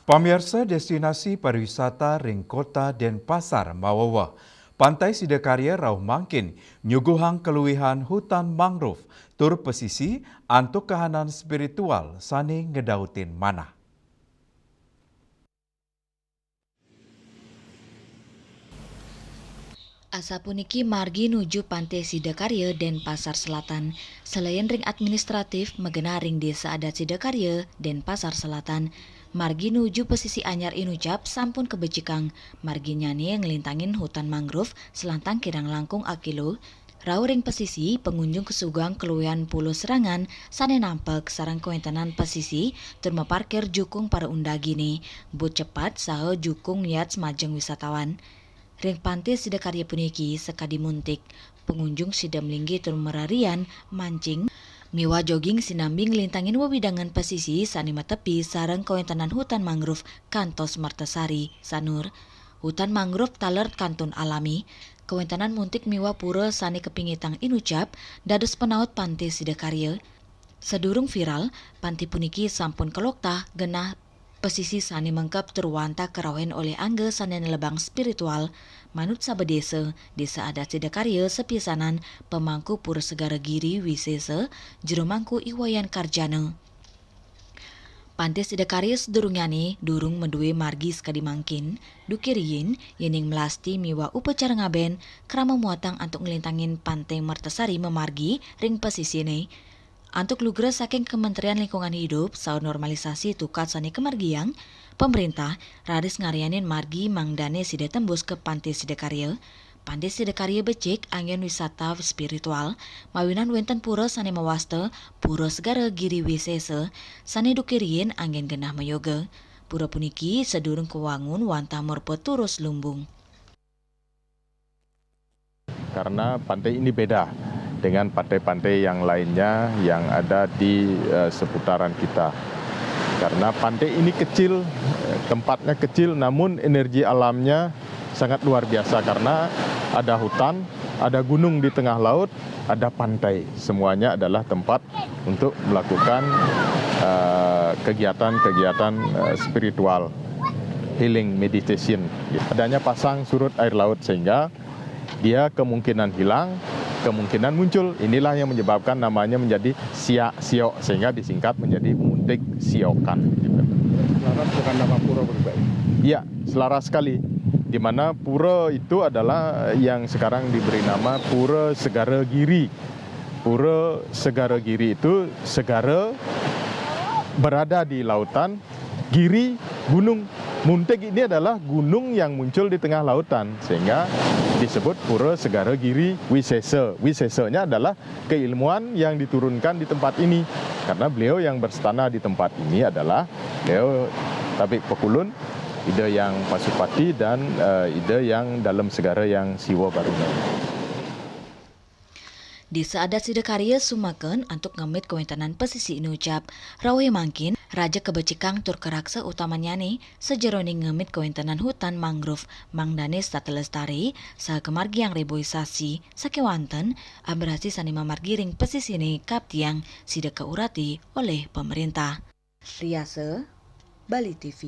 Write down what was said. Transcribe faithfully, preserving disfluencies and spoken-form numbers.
Pamiarsa, destinasi pariwisata ring Kota Denpasar maweweh. Pantai Sidakarya rauh mangkin nyuguhang kaluihan hutan mangrove tur pesisi antuk kahanan spiritual sane ngedautin manah. Asapuniki margi nuju Pantai Sidakarya, Denpasar Selatan. Selain ring administratif, magenah ring Desa Adat Sidakarya, Denpasar Selatan, margi nuju pesisi anyar Inucap sampun kabecikang. Marginyane nglintangin hutan mangrove selantang kirang langkung akilo. Rauh ring pesisi, pangunjung kasuguhang kaluihan pura serangan sane nampek sareng kawentenan pesisi tur maparkir jukung para undagine, boat cepat saha jukung yacht majeng wisatawan. Ring Pantai Sidakarya puniki sakadi muntik, pangunjung sida malinggih tur mararian, mancing, miwah jogging sinambi nglintangin wewidangan pesisi sane matepi sareng kawentenan hutan mangrove kantos Mertasari, Sanur. Hutan mangrove taler kantun alami, kawentenan muntik miwah pura sane kapingitang Inucap dados panaut Pantai Sidakarya. Sadurung viral, pantai puniki sampun kaloktah genah pesisi sane mengkeb tur wantah karauhin olih angga sane nelebang spiritual. Manut sabedesa, Desa Adat Sidakarya sapisanan pamangku Pura Segara Giri Wisesa, jero mangku I Wayan Karjana. Pantai Sidakarya sadurungnyane durung madue margi sakadi mangkin, duke riin, yening melasti miwah upacara ngaben, krama muatang antuk nglintangin Pantai Mertasari mamargi ring pesisine. Antuk lugra saking Kementerian Lingkungan Hidup saha normalisasi tukad sane kamargiang, pamrentah raris ngaryanin margi mangdane sida tembus ka Pantai Sidakarya. Pantai Sidakarya becik anggen wisata spiritual, mawinan wenten pura sane mawasta Pura Segara Giri Wisesa, sane duke riin anggen genah mayoga. Pura puniki sadurung kawangun wantah mrupa turus lumbung. Karena pantai ini beda dengan pantai-pantai yang lainnya yang ada di, eh, seputaran kita. Karena pantai ini kecil, eh, tempatnya kecil, namun energi alamnya sangat luar biasa karena ada hutan, ada gunung di tengah laut, ada pantai. Semuanya adalah tempat untuk melakukan, eh, kegiatan-kegiatan, eh, spiritual, healing, meditation. Adanya pasang surut air laut sehingga dia kemungkinan hilang, kemungkinan muncul. Inilah yang menyebabkan namanya menjadi Siak Siok, sehingga disingkat menjadi Muntik Siokan, gitu. Selaras dengan nama pura berarti, Pak? Iya, selaras sekali. Di mana pura itu adalah yang sekarang diberi nama Pura Segara Giri. Pura Segara Giri itu segara berada di lautan, giri, gunung. Muntik ini adalah gunung yang muncul di tengah lautan, sehingga disebut Pura Segara Giri Wisesa. Wisesanya adalah keilmuan yang diturunkan di tempat ini. Karena beliau yang berstana di tempat ini adalah beliau Tabik Pakulun, Ida Yang Pasupati, dan, eh, Ida Yang Dalem Segara, Yang Siwa Baruna. Desa Adat Sidakarya sumaken antuk ngemit kawentenan pesisi Inucap. Rauh mangkin, raja kabecikang tur karaksa utamanyane sajeroning ngemit kawentenan hutan mangrove, mangdane setata lestari, saha kamargiang reboisasi, sakewanten abrasi sane mamargi ring pesisine kaptiang sida kaurati olih pamarentah. Riasa, Bali T V.